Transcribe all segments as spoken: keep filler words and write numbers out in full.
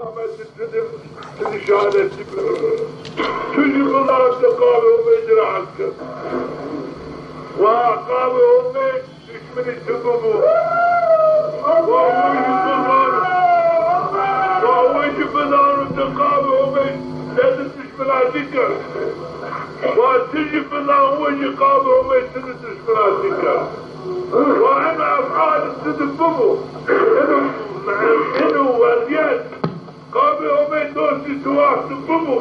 Ahmet, tu di, tu di şehadetî bi. Tu jî bilan ti qavê Homê ci ra hes kerd. Wa qavê Homê dişminî tu bibo. Wa we jî bizano. Wa we jî bizano ti qavê Homê te di dişminatî kerd. Wa ti jî bizan we jî qavê Homê ti di dişminatî kerd. Wa eno efal ti di bibo. Eno, eno wezîyet. Qavê Homê dostî tu wextî bibo.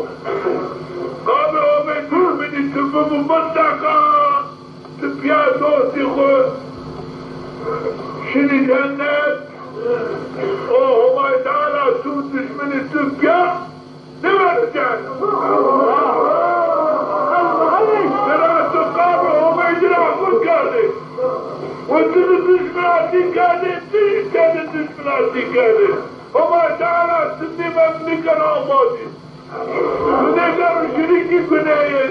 Qavê Homê duşminî tu bibo, mutleqa tu pîya dostî xwu şinî cennet. O Homay Teala tu duşminî tu pîya nêbeno cehennem. Sira tu qavê Homê ci ra qul kerdê. Û tu di duşminatî kerdê, tu jî te di duşminatî kerdê. Homay Teala ti nîmen nîkeno amadî. Tu nêkero şirîkî guneyê.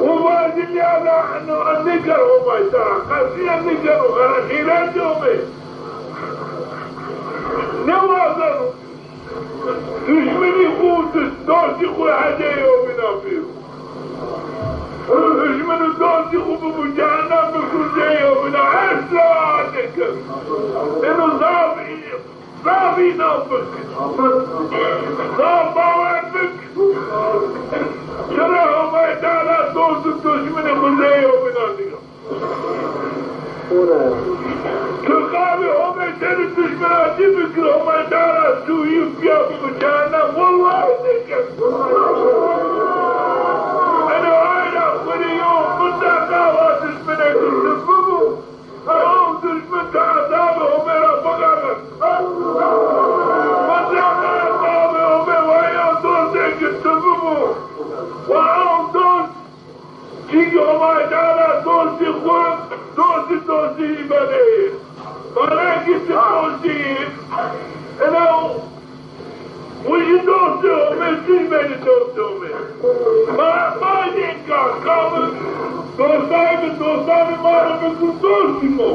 Û vajî nîyada eno nêkero Homay Teala. Qesîye nêkero, xere xîretê Homê. Nêwazeno. Duşminî xwu, dust-, dostî xwu hedê yewbînan bîro. Duşmin û dostî xwu bibo cehennem bikir zê yewbînan. Esla nêkero. Eno zaf Zaf înan bik. Zaf bawer bik. Çira Homay Teala dost û duşminî xwu zê yewbînan nîyo. Tu qavê Homê te di duşminatî bikir, Homay Teala tu yî pîya bibo cehennem. Wellahî nêkero. Eno ayra xwu rê yew mutleqa wa duşminê tu bibo. Ew duşmin ti ezabê Homê ra biqerreno. Mutleqa ezabê Homê wa yew dostêk ti bibo. Wa ew dost, çimkî Homay Teala dostî xwu, dostî dostî benê. Belekî ti dostî yî. Eno Wi jî dostê Homê, tu jî benî dostê Homê. Ma, ma jî ka, ka mi dostayê mi, dostanê ma ra bikir dostê mi.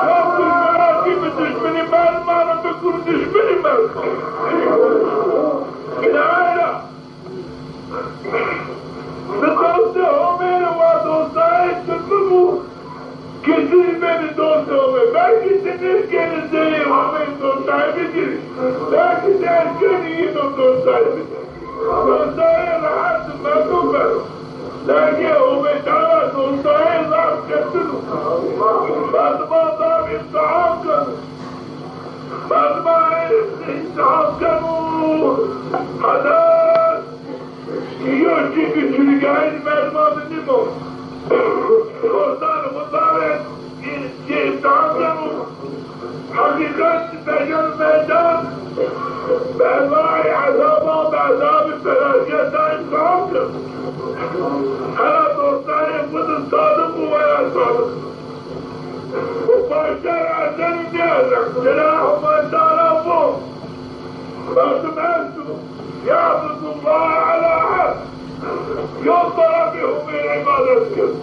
Dostê mi ra kî mi duşminî merd ma ra bikir duşminî merd. Bîna ra. Ti dostê Homê rê wa dostayê ti bibo, kesî benî dostê Homê. Belkî ti nêşkenî zeyê Homê dostayê bikirî. Belkî ti eşkenî yîno dostayê bikirî. Dostayê rehet merdum beno. Lakin Homê Teala dostayê zaf çetin o. Merdiman zaf îmtîhan keno. Merdiman îmtîhan keno. Heta yo çî ki çirgayî merdiman de nîmo. Dostan xwu zaf îmtîhan keno. Heqîqet vejeno meydan. Merdiman ezaban bi ezabî felaketan îmtîhan keno. Hela dostanê xwu di sadiq û weya sadiq. Û paşter erzeno nêerzeno. Sila Homay Teala vo, merdim esto, ya'budullahe ala harf. Yo tarafê Homê rê îbadet keno.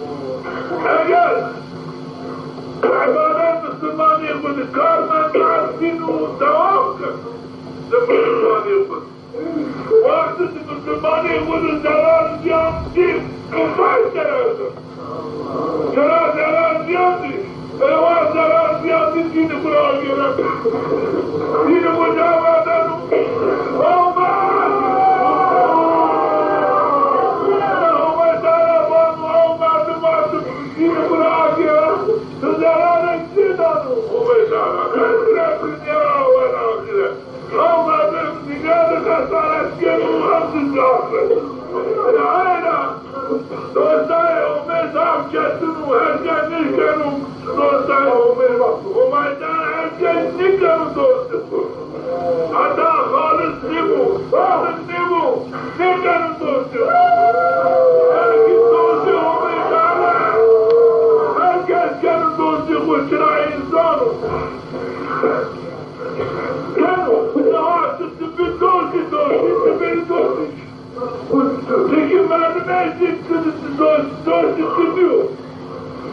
Eger îbadet misilmanê xwu di kar mend, dîn û dewam keno di misilmanê xwu di. Wextê ti misilmanê xwu di zerar ziyan dî, tu baş zerar di. Çira zerar ziyan dî? Ê wa zerar ziyan dî, dînê xwu ra agêre. Dînê xwu ca verdeno. Homa! Homa Teala vano, ew merdim, merdim dînê xwu ra agêre. Tu zerarek nêdano. Homa Teala. Dinya wena axîret. Ew merdim dinya de xesaret keno û hem zî zaf beno. Yanî ayna dostayê Homê zaf çetin û her ke nêşkeno dostayê Homê. Homay Teala her ke nêkeno dostî xwu. Heta xalis nêbo, sadiq nêbo, nêkeno dostî xwu. Belkî dostê Homê Teala her kes keno dostî xwu, çira însan o. Keno, ina wextî ti bi dostî, dostî, ti bêrî dostî. Ti kî merdim estî, ti, ti dost, dostî ti nîyo.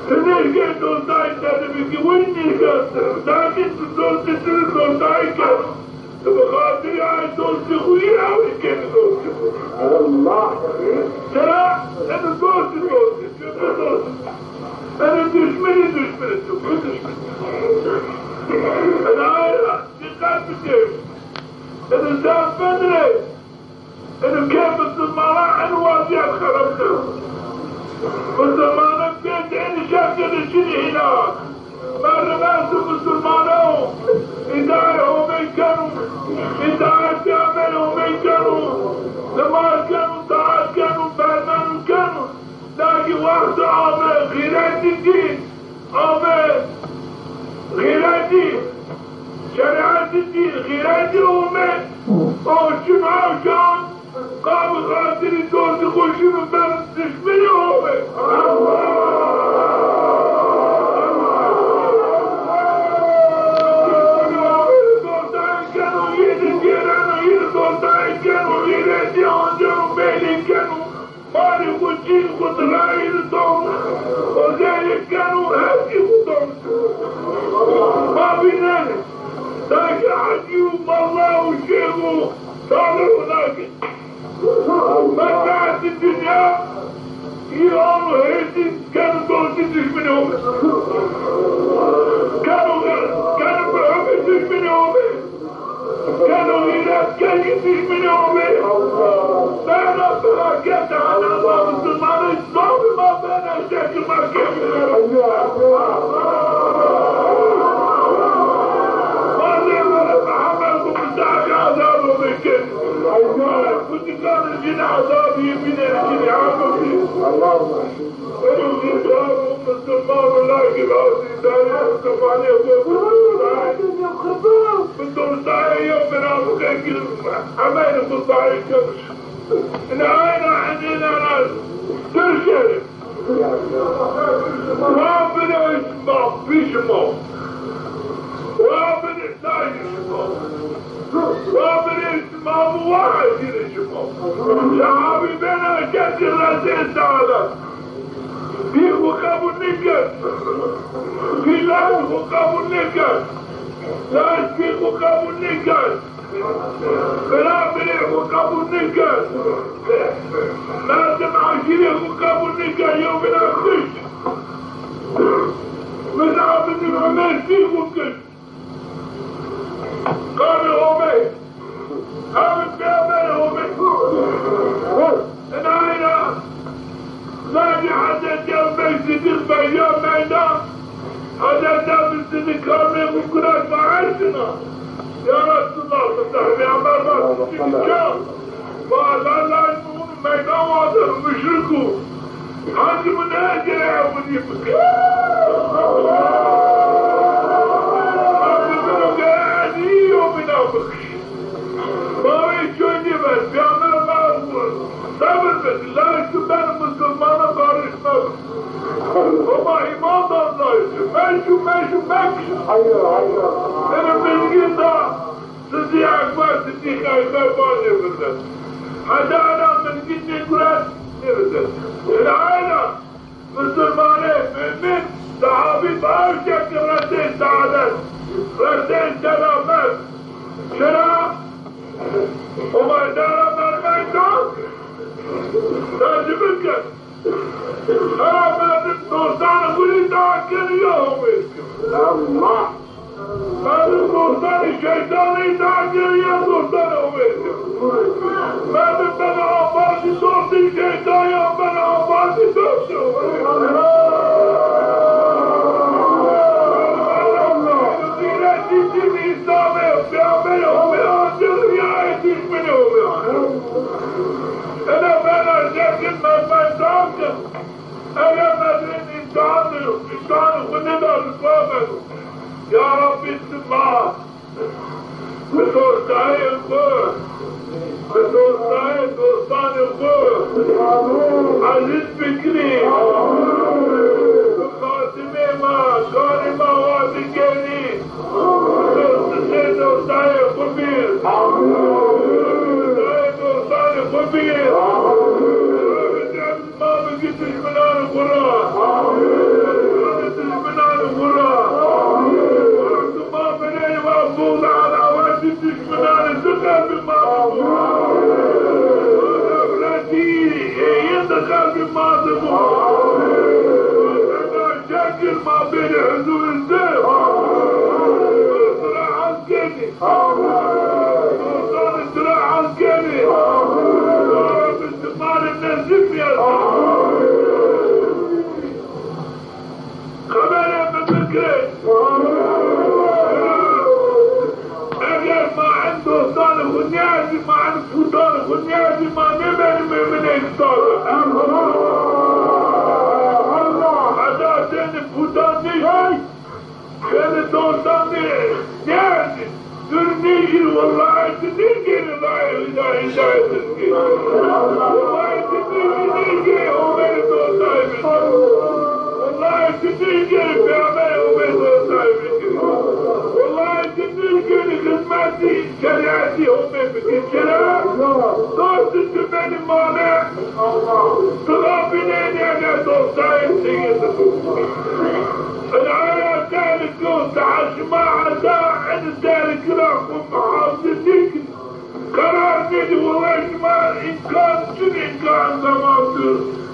Ti nê Nêşkên dostayî tede bikî, winî nêşkên. Lakin tu dostî tu dostayî keno. Tu bi xatirî ay dostî xwu yî ewî kenî dostî xwu. Allah. Sera, eno dostî dostî, çukur dostî. Eno duşmenî duşmenî, çukur duşmenî. Eno ay ra dîqet bikê. Eno sen fedire. Eno ke misilmanan eno wazîyet xerab keno. Misilmanan pênc enî şertî de çinî hîna. Merdim esto misilmano, îdayê Homey keno, îdayê Peyxamberê Homey keno, nimaz keno, taat keno, bermeno keno. Lakîn wexto ame xîretî dî, ame xîretî, şerîetî dî, xîretî ome, o çin awşan, qa bi xatirî dostî xwu şino ben duşmenî ome. Duşmenî ome, dostayî keno, yî de gêreno, yî de dostayî keno, xîretî anceno, belî keno. Malê xwu, cîn xwu, dirayî di don. Ozelî keno, hesî xwu don. Ma vînenê. Dakî hecî û mela û şêx û salih û dakî. Menfeetî dinya, îran û hêrsî keno dostî duşmenî ome. Keno, keno bi hubî duşmenî ome. Keno xîret, kenî duşmenî ome. Bena felaket, ana ma misilmanî, zobî ma bena şekil ma kemî. Ma nêvere Muhammed xwu bi zafî azab ome kên. Ma kutikanî jî azabî bînenî jî. Allahümme. Eno îslam û misilman û lakî rast îdarê misilmanîye xwu bi dostayê, bi dostayê yew minafiqê ki emelê xwu zayîf keno. Ina ayna henêna ra Tirkîye rê. Wa binê şima, pî şima. Wa binê dayê şima. Wa binê Ma bi wa ezîrê şima. Sahabî bena şertî resê saadet. Pî xwu qebul nêkerd. Pî laj xwu qebul nêkerd. Laj pî xwu qebul nêkerd. Bira birê xwu qebul nêkerd. Merdim eşîrê xwu qebul nêkerd. Yew bîna kişt. Mus'ab bin Umer pî xwu kişt. Qavê Homey. Qavê Peyxamberê Homey. Inay ra lajê Hezretî Ebubekr Sidîq beriya meydan. Hezretî Ebubekr Sidîq karnê xwu guret va ercina. Ya Resulallah, Peyxamber va, Allahümme salli. Va la la meydan wadir muşrik o. Hancî mi nêgere ewilî bikir. Hancî mi nêgere ewilî yo bîna bikir. Ma wê coy nêver, peyxamber ma sebir bik, laj tu ben musulmana barış mebik. Homa îman dan laj tu, meşu, meşu, mekş. Hayır, hayır. Benim bilgim da Sidîq Ekber, Sidîq Ekber vanê vinde. Heta ena mizgîn nêguret nêvinde. Ena ena musulmanê, mumin, sahabî baş ke ki resê saadet, resê selamet. Çira? Homa îdara mermey da, tercime kerd. Hera merdim dostanê xwu îta keno ya Homey keno. Allah! Merdim dostanê şeytanî îta keno ya dostanê Homey keno. Merdim beno ambazî dostê şeytan ya beno ambazî dostê Homey keno. Xîretî dîn Îslamê, peyxamberê Homey ancî rîyayê duşmenê Homey. Ena bena şertî mermey da keno. Eger merdim îmtîhan, îmtîhanê xwu nêda, riswa beno. Ya Rebbî, ti ma bi dostayê xwu, bi dostayê dostanê xwu ezîz bikirî. Bi xatimê ma, karê ma wa bigerî. Dostê dostayê xwu bî. Dostê dostanê xwu bî. Ma bigî duşminanê xwu ra. Ma bêrî huzurê tu. Ma tu ra hes kenî. Dostanê tu ra hes kenî. Ma muslimanê nesîb bîya. Xeberê mi bikirê. Eger ma en dostanê xwu nêerdî, ma en putanê xwu nêerdî, ma nêbenî muminê îslamî. Heta tenê putan nêşî, tenê dostan nê-, nêerdî. Dur nêşî, wellahî tu nêgêrî layê hîda-, hîdayet bikî. Wellahî tu nêşî, nêgêrî Homeyê dostayî bikî. Wellahî tu nêgêrî peyxamberê Homeyê dostayî bikî. Wellahî tu nêgêrî xizmetî şerîetî Homê bikî. Çira? Dostê tu benî mane, tu ra binênî eger dostayê seyîd. Ina ya serê ku daha şima heta en serê ku ra xwu muhafizî nêkin. Qerar nêdî, wellahî şima îmkan çin, îmkan zeman tu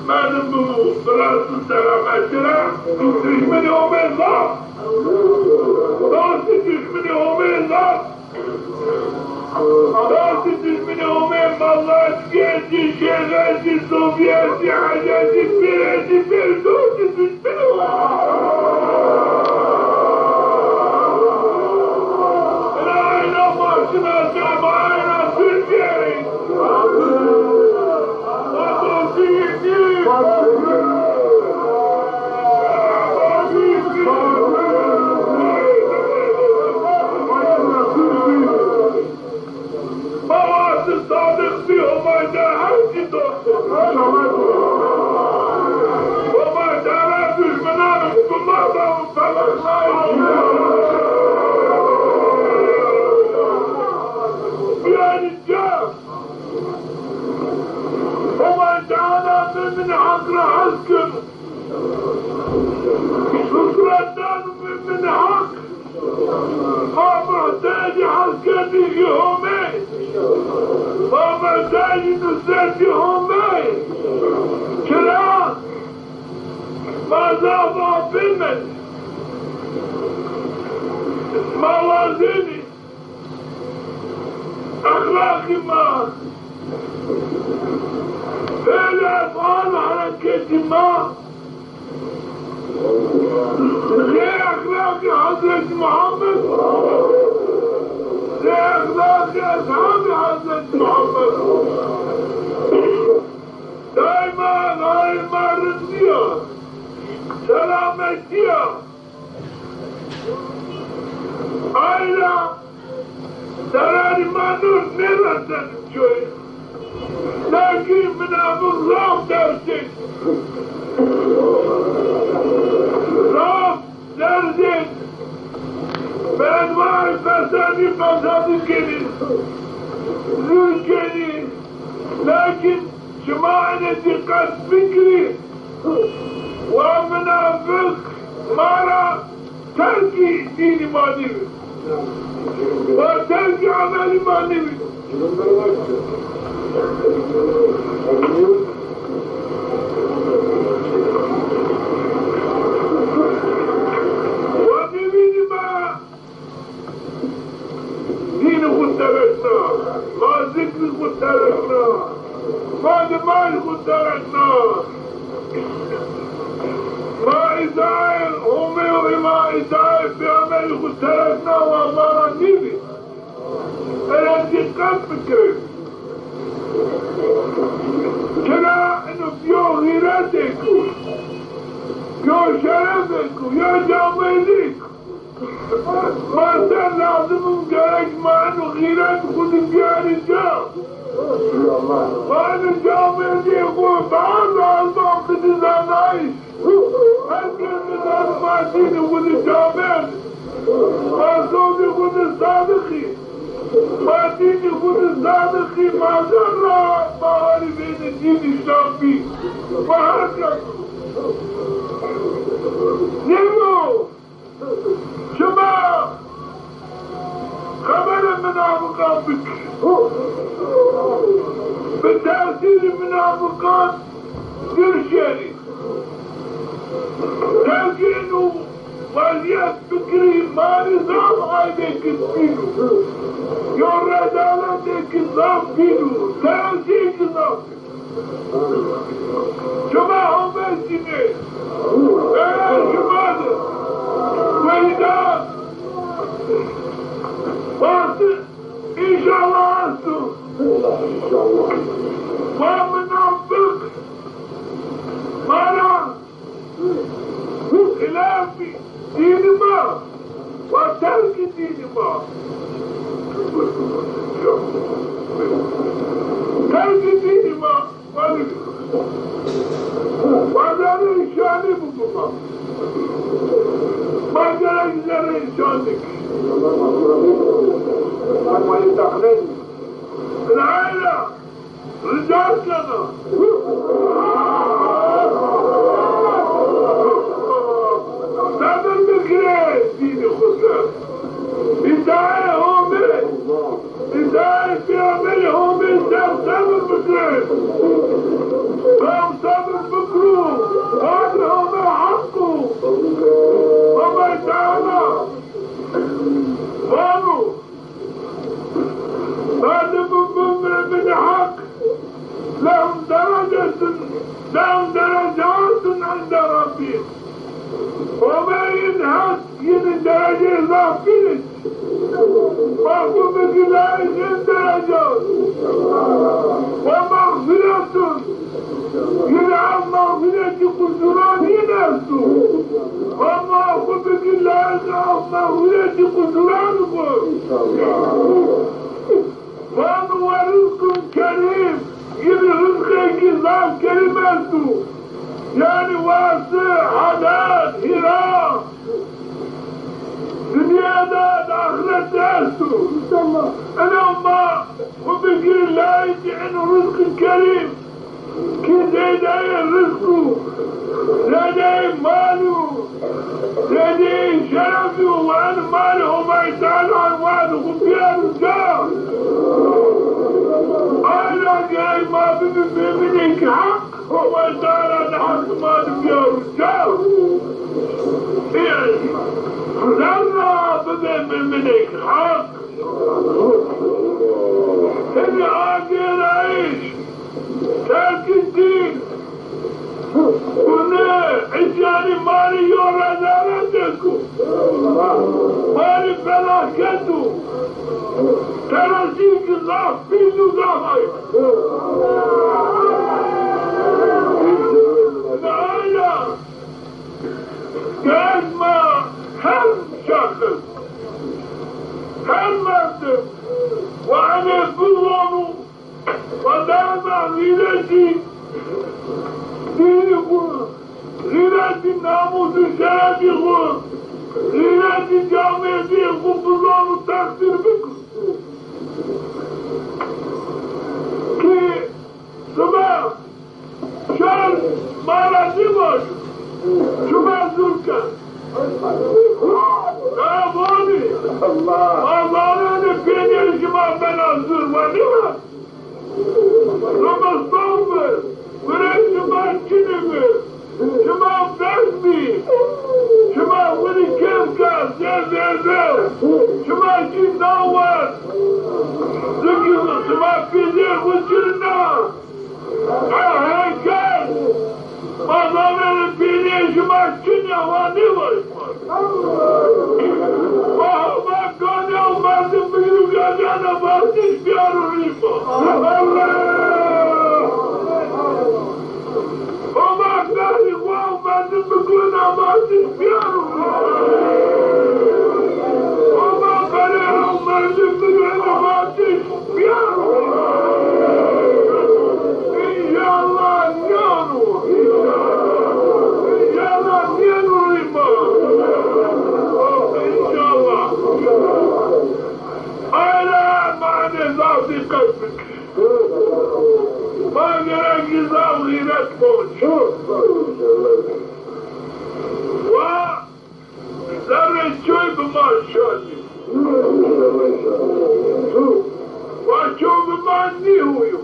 merdim bibo, bi rastî selametî ra. Duşminê Homê zaf. Rastî duşminê Homê zaf. Rastî duşminê Homê, mallatî, şêxetî, sofîyetî, hecetî, pîretî, pêr, rastî duşminê Homê. Ina, ina ma şinasê, ma ina Tirkîyeyî. Babası Sadık bir Homay Teala ki dostu. Homay Teala düşmanı bunlar da falan. Yani can. Homay Teala mümini hakra hakkın. Nusretten mümini hak. Ma muhtacî heskerdî Homey. Ma muhtacî nusretî Homey. Çira? Ma zaf apê mend. Ma wazenî. Exlaqî ma, fêl, efal û hereketî ma, zê exlaqî Hezretî Muhammed, zê exlaqî eshabî Hezretî Muhammed. Daîma, daîma rindîya, selametîya, Ayra zerarî ma nur nêresenî coy. Lakîn minafiq zaf dersên. Zaf dersên. Bedvay fesadî fesadî kenî. Zûr kenî. Lakîn şima ene dîqet bikirî. Wa minafiq ma ra terkî dînî ma nêbî. Wa terkî emelî ma nêbî. Wa nêbînî ma dînî xwu terekna, ma zikrî xwu terekna, ma nimaj xwu terekna, ma îtayê Homê û ma îtayê pêxemberî xwu terekna, wa ma ra nîbî. Ere dîqet bikerê. Çira ino bîyo xîretêk o, bîyo şerefêk o, yo camêrdîk o. Ma ser lazim û gerek ma eno xîret xwu di bîyarî ca. Ma eno camêrdî xwu bazî alman bidî zanayîş. Her kes bizano ma dînî xwu di camêrd. Ma zewcê xwu di sadiq î. Ma dînî xwu di sadiq î. Ma zerra bawerî bênî dînî Îslam bî. Ma her kes. Nêbo. Şima xeberê minafiqan bik. Bi tesîrî minafiqan dûr şêrî. Terkên û wezîyet fikirî ma rê zaf aybêk bîn û yo rezaletêk zaf bîn û terazîyêk zaf bîn. Şima Homê cinê, eger şima de weydan wasti înşallah esto. Wa munafiq ma ra xilafî dînî ma, wa terkî dînî ma. Terkî dînî ma. Wa zerrê şanî bikuma. Ma gerek zerrê şanî ki. Ama yê texlên. Layla, rica kena. Sebir bikirê dînî xwu ser. Îtaê Homê. Îtaê pêxemberê Homê ser sebir bikirê. Qewm sebir bikirû, wadê Homê heq o. Homay Teala vano, بعد من من من حق لهم درجة لهم درجات عند ربهم. Homê yin heq yin dereceyê zaf bîn. Ma xwu bikî layîq yin derecan. Ve mexfiretun. Yin ef mexfiretî qusuran yin esto. Ve ma xwu bikî layîq ef mexfiretî qusuran xwu. Vano ve rizqun kerîm, yî rê rizqêkî zaf kerîm esto. Yanî wasi, helal, hîra. Dinya de, de axiret de esto. Ina ma xwu bigirî layîqî ino rizqî kerîm. Kî zêdeyê rizq û, zêdeyê mal û, zêdeyê şeref û, wen malê Homay Teala wan xwu biyaro ca. Ayra gerek ma bibî muminêk heq, Homay Teala di heq ma di biyaro ca. Zerra bibê muminêk heq. Hinî agêrayîş, terkî dîn, gune, îsyanî ma rê yo rezaletêk o. Ma rê felaket o. Terazîyêkî zaf pîl û zaf ayb. Ina ayna gerek ma her şexs, her merdim wa enê bizano. Wa daîma xîretî dînî xwu, xîretî namûs û şerefî xwu, xîretî camêrdîyê xwu bizano, teqdîr bikiro. Kî sima şer ma ra nêvajo, şima zur ken. Ewonî. Ma zanenê pênîya şima bena zur, wa nêva. Zimistan bi, gurê şima çinî bi, şima berz bî, şima winî kêm ke, zê zê zê, şima kî nawer. Zikî şima pîzê xwu çin na. He, he, kes. Ma zanenê pênîya şima çin ya, wa nêvajî. Wa hema ganî ew merdim bigîro, ganî ena vatiş biyaro rî ma. Hema berî wa ew merdim bigîro, ena vatiş biyaro rî ma. Hema berî ew merdim bigîro, ena vatiş biyaro. Înşallah nîyano. Înşallah nîyano rî ma. Înşallah. Ayra ma enê zaf dîqet bikir. Ma gerek zaf xîret bikir. Wa Zerrê çoy bi ma şanî. Wa çoy bi ma nîhuyo.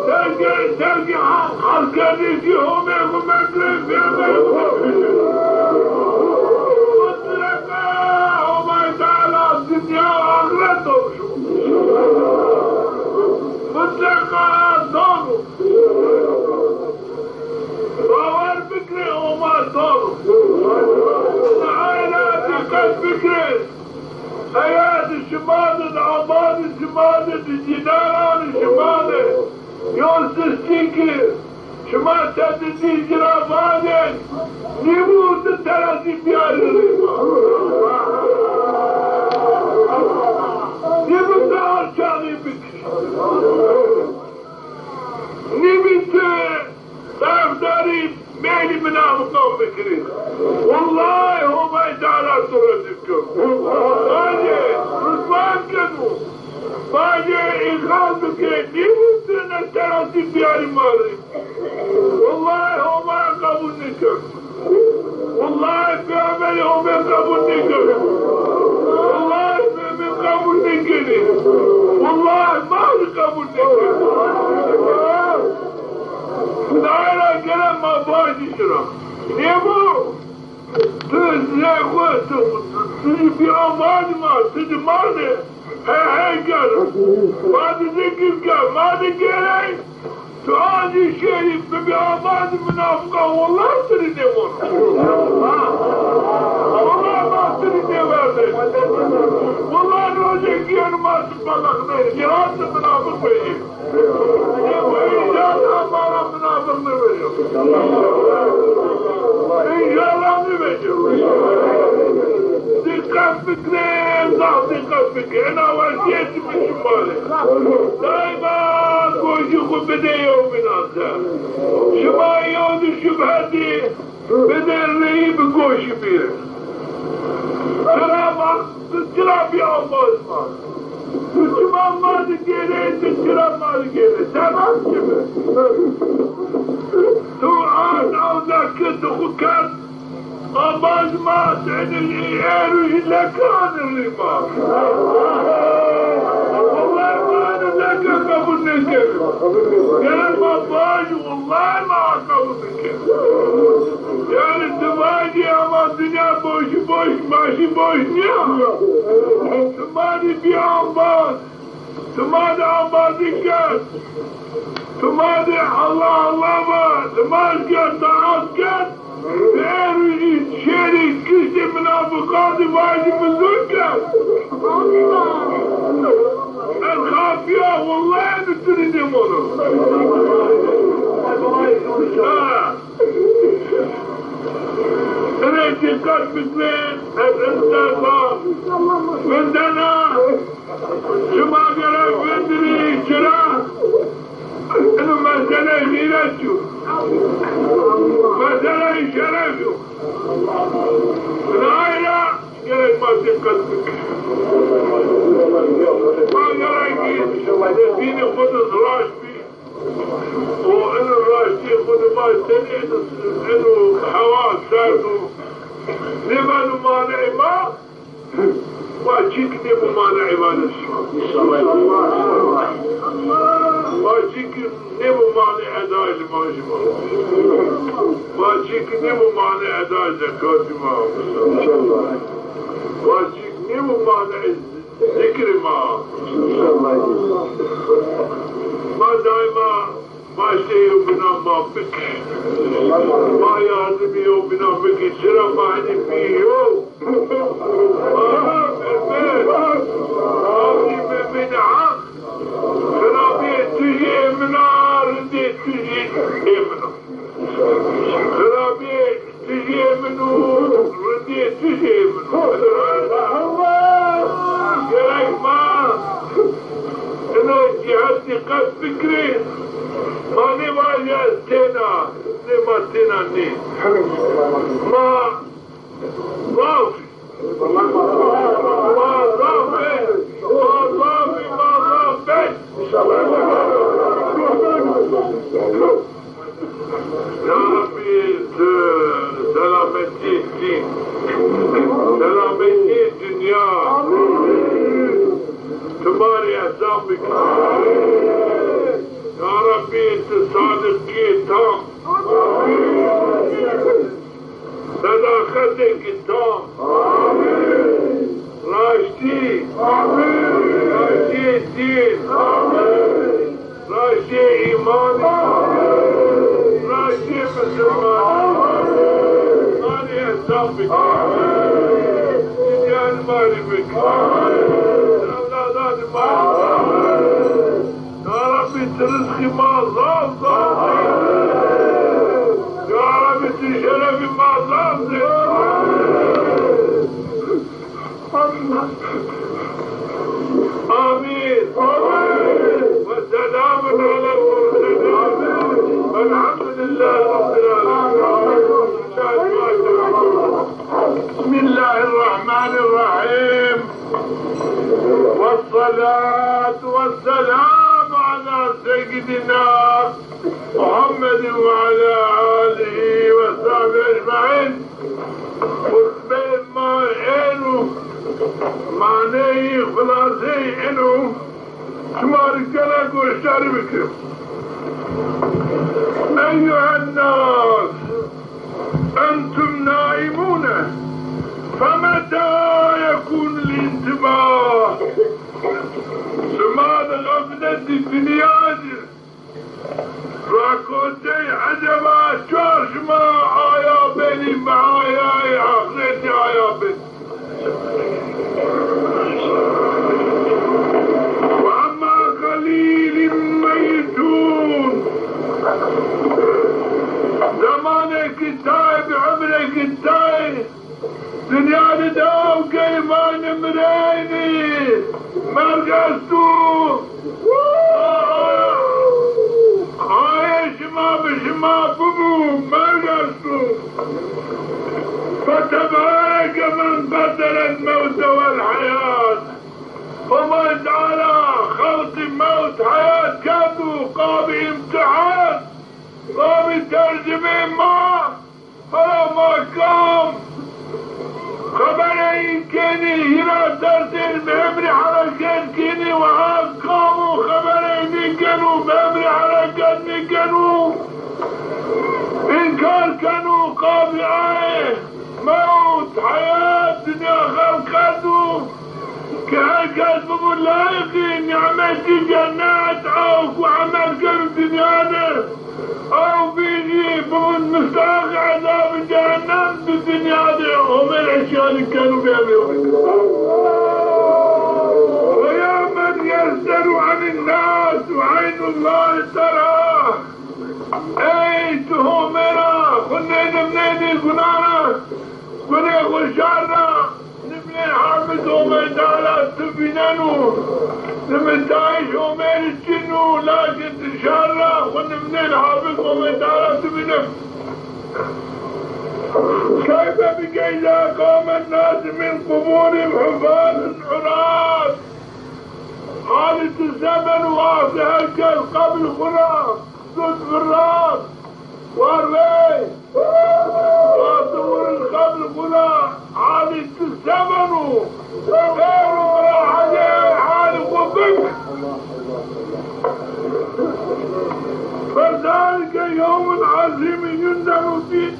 Terkî, terkî askerdî zî Homê xwu mekirê, pêxemberî xwu mekirê. Mutleqa Homay Teala dinya axiret domşo. Mutleqa dono. Bawer bikirê Homa dono. Ayna dîqet bikirê. Eger di şima de, di amadê şima de, di cînaranê şima de yo sistî ki şima tedidî ci ra vanên, nîmû di terazî biyarî rî ma. Nîmû di arçaxî bikir. Nîmî ti tarafdarî meylî minafiqan bikirî. Wellahî Homay Teala tu redîf kero. Bacê, ruzman keno. Bacê îxal bike, nîmû ti ne terazî biyarî ma rî. Wellahî Homa qebul nêkeno. Wellahî pêxemberê Homê qebul nêkeno. Wellahî mumin qebul nêkenê. Wellahî ma zî qebul nêkeno. Daîra gere ma vajî ci ra. Nêbo, tu zê xwu, tu, tu, tu zî bî amazî ma, tu zî ma zî. He, he, ger. Ma di zikir ker, ma di gerey. Tu azî şerîf bibî, ama di minafiqan, wellahî tu rî nêvono. Wellahî ma tu rî nêverdê. Wellahî rojê giyeno ma tu belax nêrî. Cîhan tu minafiq vejî. Înşallah ma ra minafiq nêvejî. Înşallah nêvejî. Dîqet bikirê, zaf dîqet bikirê. Ena wesîyetî mi şima rê. Daîma goşî xwu bidê yewbînan ser. Şima yew di şubhe dî bidê reyî bi goşî bî. Çira ma, tu çira bî ambaz ma. Tu çima ma di gêrê, tu çira ma di gêrê. Temam çi bi? Tu ard ewda ki tu xwu kerd. Ambaz ma, seni êrû jî leke anirî ma. Wellahî ma eno leke qebul nêkerî. Gere ma vajî, wellahî ma qebul nêkerî. Yanî ti vajî ama dinya boşî boş, başî boş nîya. Ti ma rî bî ambaz. Ti ma de ambazî kerd. Ti ma de Allah Allah va. Ti ma kerd, taat kerd. Êrû zî şerî kiştê minafiqan zî vajî bizûn kerd. Ez xafiya wellahî mi tu rî nêmono. Ha. Ene dîqet bikirê, ez insan va. Vindena. Şima gere vindirî, çira? Ino meseleyê xîret yo. Meseleyê şeref yo. Ina ay ra gerek ma dîqet bikin. Ma gerek dînê xwu de raşt bî. O ino raştî xwu de ma tenê ino, ino hewa serd o. Nêbeno maneyê ma. Wa çîk nêbo mane îbadet şima. Wa çîk nêbo mane edayê limajî ma. Wa çîk nêbo mane edayê zekatî ma. Wa çîk nêbo mane zikrî ma. Ma daîma Baştê yewbînan ma bik. Ma yardimî yewbînan bikî. Çira ma henî bî yew. Ma bî mumin. Ma bî mumin heq. Xirabîyê tu jî ê min a, rindê tu jî ê min a. Xirabîyê tu jî ê min û rindîyê tu jî ê min û. Gerek ma ino cîhet dîqet bikirê. Ma nêvajî ez têna, nê ma têna nê. Ma zaf î. Ma zaf î. Ma zaf î, ma zaf bî. Ya Rabbî, tu selametî dîn, selametî dinya, Kitab. Amin. Raştî. Amin. Raştî dîn. Amin. Raştî îman. Amin. Raştî misilman. Amin. Ma rê hesab bik. Amin. Dînyan ma rê bik. Amin. Ewladan ma rê. Amin. Ya Rabbî, ti rizqî ma zaf zaf zêde. Ya Rabbî, ti şerefî ma zaf zêde. Amîn. Ve selamun alel murselîn. Velhamdülillâhi Rabbil âlemîn. Bismillahirrahmanirrahim. Vessalatu vesselamu ala seyyidina Muhammedin ve ala alihi ve sahbihi ecmaîn. Xutbeyê ma êno, maneyî, xulaseyî êno, şima rê gele goşdarî bikim. Eyyuhen nas, entum naimune, femeta yekunul intibah. Şima di xefletî dinya ci rakotey, eceba çar şima aya benî mehayayê axretî aya benî. Ve emmâ qalîlin meyyitûn. Zemanêkî tayê, bi emrêkî tayê, dinya de dew key, ma nimireynî, merg esto. Aye şima bi şima bibû, merg esto. Fetebareke men qederel mewte wel heyat. Homay Teala xelqî mewt, heyat kerdo qabî îmtîhan, qabî tercimê ma. Hela ma kam xeberê î kenî, hîra tersên bi emrî hereket kenî, weha kam o xeberê nêkeno, bi emrî hereket nêkeno, înkar keno, qabî aye mewt, heyat, dinya xelq kerdo. Ke her kes bibo layiqî nîmetî cennet, aw ku emel keno dinya de, aw bî jî bibo mistahaqî ezabî cehennem di dinya de, Homêr eşyanî keno bêrê. Ve ya men yesteru enin nas ve eynullahi terah. Ey ti Homêra, xwu nênimnênî gunana, gunê xwu şar ra. Nimnên habit Homê Teala ti vîneno, nimnitayîş Homêrî çin o, lakin ti şar ra xwu nimnên habit Homê Teala ti vînen. Keyfe bike îza qame nnasu min quburihim hufaten urat. Halî ti se beno, wextê her kes qebrî xwu ra zûd virat. War wey! Wextê wurin qebrî xwu ra halî ti se beno? Ey murahede halî xwu bik. Fezalike yewmun azîmun yunzemu fîh